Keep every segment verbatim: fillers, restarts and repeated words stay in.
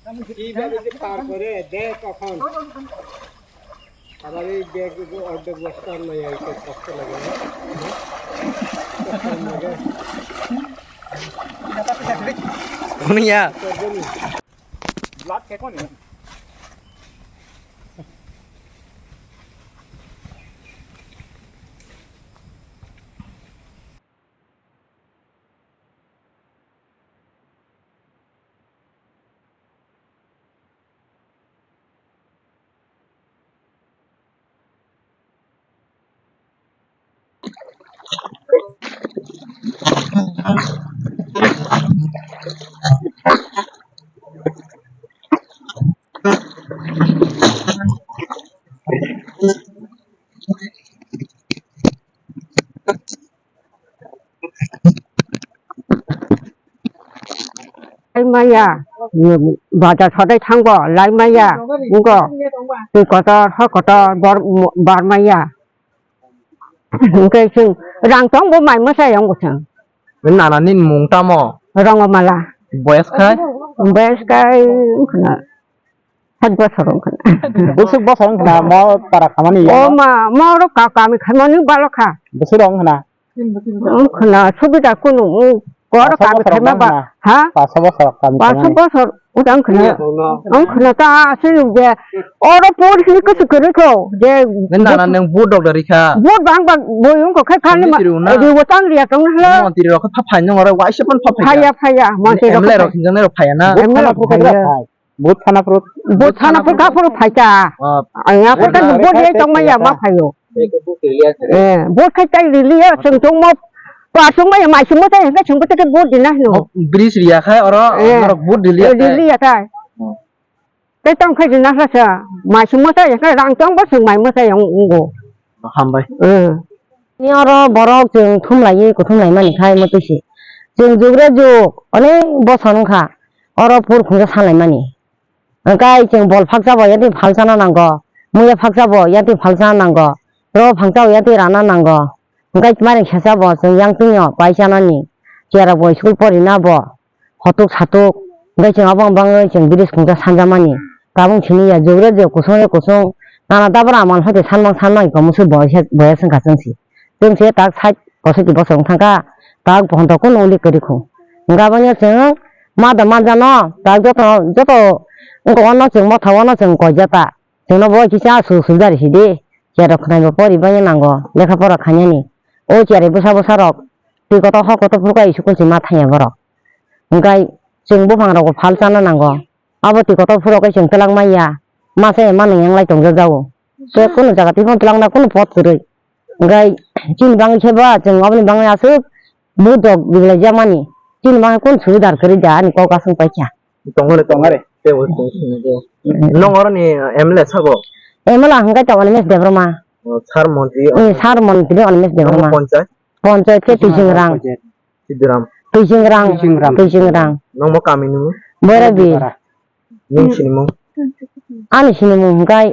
কিভাবে যে পার করে দেখ কখন। আবার এই ব্যাগ অর্ধেক বস্তা নিয়ে এই তো কষ্ট লাগে না? কষ্ট লাগে। কোনিয়া? করবো নি। ব্লাড খেকো নি? Lai maya, bazar sodai thangbo lai maya, wngkha twi kotor, hor kotor, bor, bar maya. Hwnkhe chwng rang tongbo mai mwchai wngkha chwng. Nana ni mung tamo? Rongomala. Boyas khai? Boyas khai wngkha na. Sat bosor wngkha na. Bwswk bosor wngkha na, mo para khamani ya? O ma, mo oro ka-, kami khaimani balo kha. Bwswk rok wngkha na? Wngkha na, subida kunu, mm, kor kami khaima ba, ha? Paso bosor kami khaimani. Paso bosor, uda wngkha na. Wngkha na ta, aswk je, oro por sini kusu kwrwi kho, je. Nana nang vote rok da rikha. Vote bang bang, boi wngkha khai phani ma, riwo tang riya tong hla. Montri rok kha phai nang oro, waisa phan pha phai. Phaya, phaya, montri rok M L A rok hinjang nai rok phaya na. M L A rok phaya. Vote thana phuru. Vote thana phuru kha phuru phaikha. Ah. Ang ya phuru kha vote ye tong maya ma phaio. Eh, vote khai tai rili ya, seng tong mo. Pa sung maya mai sung mo tai, hingke sung mo tai vote dina hino. Oh, bridge riya khai oro, eh, norok vote rili ya khai. Rili ya khai. Hmm. Tai tong khai dina khai sa, mai sung mo tai, khai rang tong bo sung mai mo tai ang ungo. Hambai. Hmm. Ni oro borok chwng thumlaiwi kuthumlai mani khai motwi se. Chwng jugre jug, onek bosor wngkha. Oro pur khungsa sanlai mani. Hwnkhe chwng bol phaksa bo yatwi phalsana nango, muya phaksa bo yatwi phalsana nango, ro phangsa bo yatwi rana nango. Hwnkhe mairing sesa bo chwng yang twino pai chanani, chera bo school porina bo hotuk satuk, hwnkhe chwng aboni bagwi chwng bridge khungsa sanjamani. Tabuk siniya jugre jug kusung re kusung, nana dabra amal hoite sanmang sanmang iko musu boyes boyes wngkha chwngsi. Chwngse tak sait posoiti bosor wng thangkha, tak bohonto kunu uli kwrwi khu. Hwnkhe aboni chwng ma da manjano, tak joto, joto wngkha wano chwng motha wano chwng koijata. Chwngno bo kisa su sujari sidi, cherok khwnai bo pori bangya nango, lekha pora khainani. O cherwi bwsa bwsa rok, twi kotor hor kotor phuru kai school se ma thangya borok. Hwnkhe chwng buphang rok bo phal chana nango. Abo twi kotor phuru khe chwng twlang manya, masa ya mano yang lai tongjago. Tei kunu jaga twi phano twlangna kunu pot kwrwi. Hwnkhe chini bangwi khe ba chwng aboni bangwi aswk budok bilaijak mani. Chini bangwi kunu subidar kwrwi da ani kok aswk paikha. Tongore, tongore. Tei bo tong sini tei. Nong oroni M L A sabo? M L A hwnkhe tong Animesh Debbarma. O, sar montri. Eh, sar montri Animesh Debbarma. Nong panchayat? Panchayat khe Twijingrang. Siddhiram. Twijingrang. Twijingrang. Twijingrang. Nongmo kami nung? Boirabi. Nung sinimung? Ani sinimung hwnkhe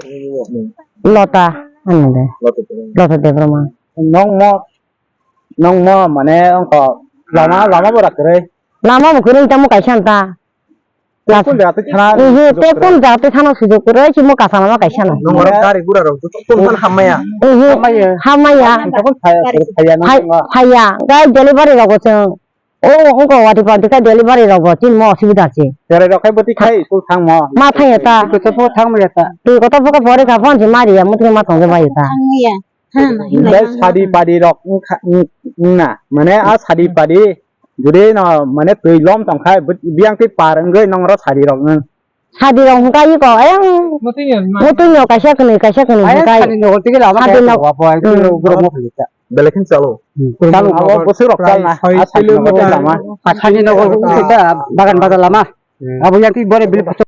Lota. Ano de. Lota Debbarma. Lota Debbarma. Nongmo, nongmo mane ongko lama, lama bora kwrwi. Lama bo kwrwi tamo kaisa ta. Tei kunu jaga twi thana? Ehe, tei kunu jaga twi thana sujok kwrwi, chimo kasa lama kaisa no. Nong oro gari gura rok joto kunu phano hammaya. Ehe, hammaya. Hammaya. Tokon phaya, phaya no. Phai-, phaya. Gai delivery rok bo chwng. O, ongko wati pati kha delivery rok bo chini mo osubida se. Cherai rok khai bwtwi khai school thangmo. Ma thangya ta. Twi kotor pho thangmaya ta. Twi kotor pho kha pori kha phone se mari ya, mutri ma thangja bai ta. Thangmaya. Bai sadi padi rok wngkha, wng-, wngna. Mane a sadi padi. Jodi no, mane twi lom tong khai, biyang twi par wngwi nong oro sadi rok wng. Sadi rok hwnkha iko, ayang. Mutwi no kaisa kwnwi, kaisa kwnwi hwnkha. Sadi no twi lama sadi no. Belai khe chalo. Chalo, abo bwswk rok chalna. A sadi no lama. A sadi no wngkha bagan bazar lama. Abo yang twi bore bil